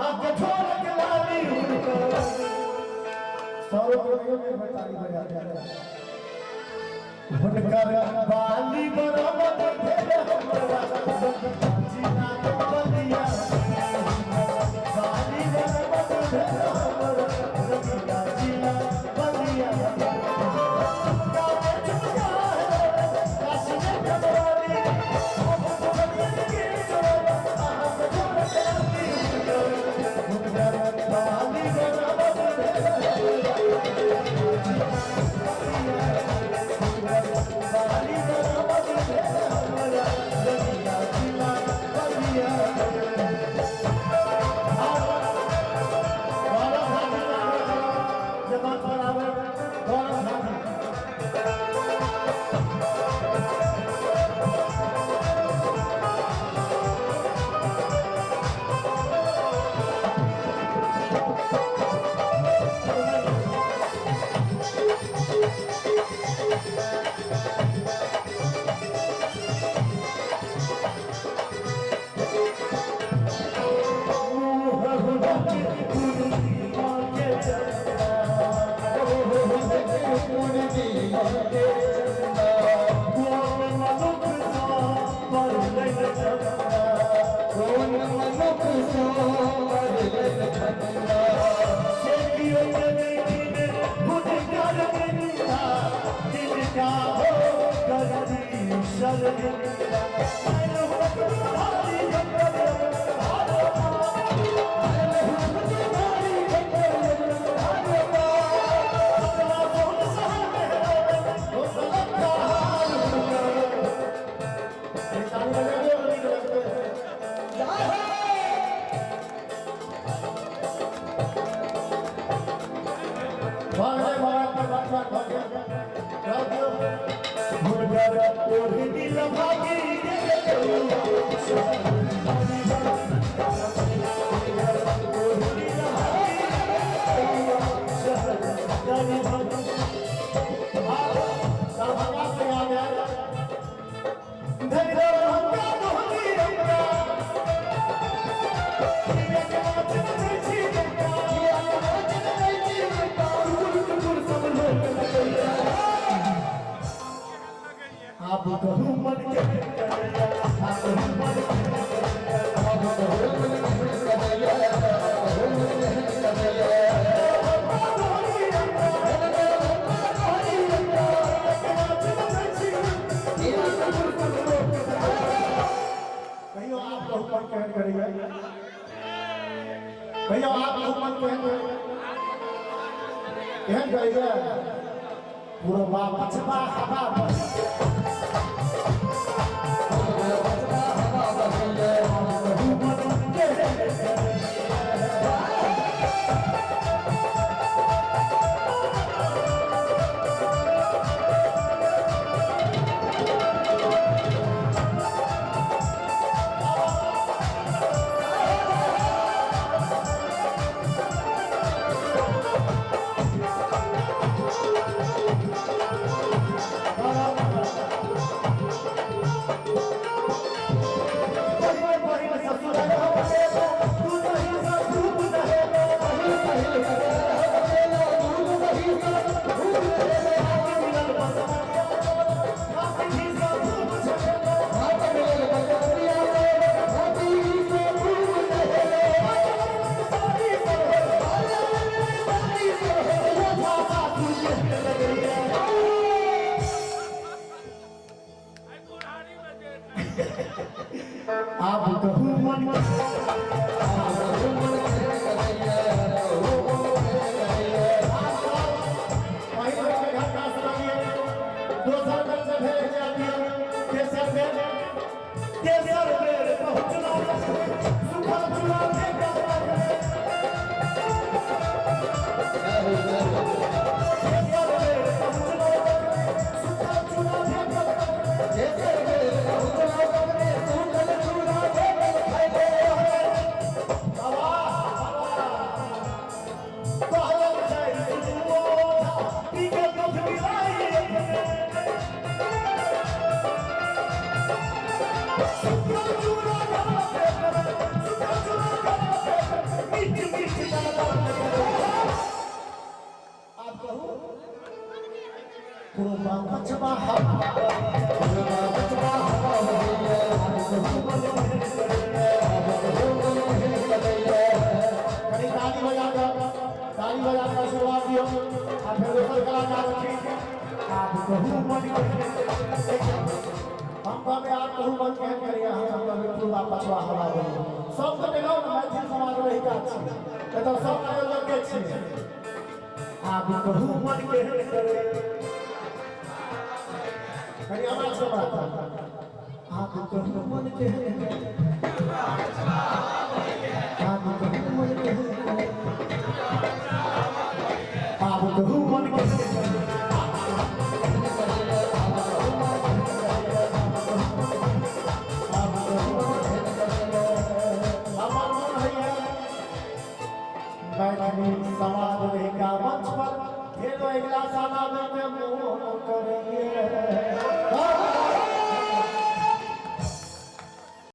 अहाँके ठोरक लाली हुनकर। सौरभ के कहियो में ताली बजा दिया। हुनकर बाली बरामद भेल हमरा जिला बलिया, बाली बरामद भेल हमरा रंगीला जिला बलिया। झुमका पे झुमका है, काशी में कमवाली, हम दुल्हनियन के चोर, अहाँके ठोरक लाली हुनकर। हुनकर बाली बरामद भेल बाली बरामद भेल हमरा रंगीला जिला बलिया। गौरव झाजी से आग्रह करब जे मंच पर आबै गौरव झाजी। कोन मनुख सो परलनि छंदा। आब कहू मन के करैया, आब कहू मन के करैया, आब कहू मन केहन करैया, कहू मन केहन करैया। कहियो आप कहू मन केहन करैया, कहियो आप कहू मन केहन केहन करैया। पुरबा पछबा हवा बहैया, हवा बहैया। कहू मन केहन करैया। पहिल पहिल ससुराल हम गेलो, तू नहीं सा धूप नहेलो। पहिल पहिल ससुराल हम गेलो, दूध दही सब भूल गेलो। भात मिलल बसमतिया चावल, भात घी सा धूप छकेलो। भात मिलल बसमतिया चावल, भात घी से खूब नहेलो। साड़ी पर साड़ी पर ओझा सासु केहन लगैया। आब कहू मन कहू मन केहन करैया, कहू मन केहन करैया। पहिल बेर के घटना सुनलियै, दोसर बेर से भेल जा दियौ, तेसर बेर, तेसर बेर पहुँचलहुँ सुखल चूड़ा भेटल लगले। तेसर बेर पहुँचलहुँ सुखल चूड़ा भेटल लगले। तेसर बेर पहुँचलहुँ लगले, सूखल चूड़ा भेटल खैले। बाबा कहलन छै सुनू ओझा, पी के दूध मिलाई अपने। पछवा हवा। पुरबा पछवा हवा बहैया, आब कहू मन केहन करैया, आब कहू मन केहन करैया। कनी ताली बजा कऽ, ताली बजा कऽ आशीर्वाद दियौ आ फेर दोसर कलाकार छी। आब कहू मन केहन, हम कहबै आब कहू मन केहन करैया, हम सब कहबै पूर्वा पछवा हवा बहैया। सब गोटे गाँव मैथिल समाज रहिका छी, एतऽ सब आयोजक के छी। आब कहू मन केहन करे, कनी आवाज से बात। आब कहू मन केहन करे, आब कहू मन केहन करे, आब कहू मन केहन करे। हमर मन होइए मैथिली समाज रहिका मंच पर फेरो अगिला साल आबैके मोन करे।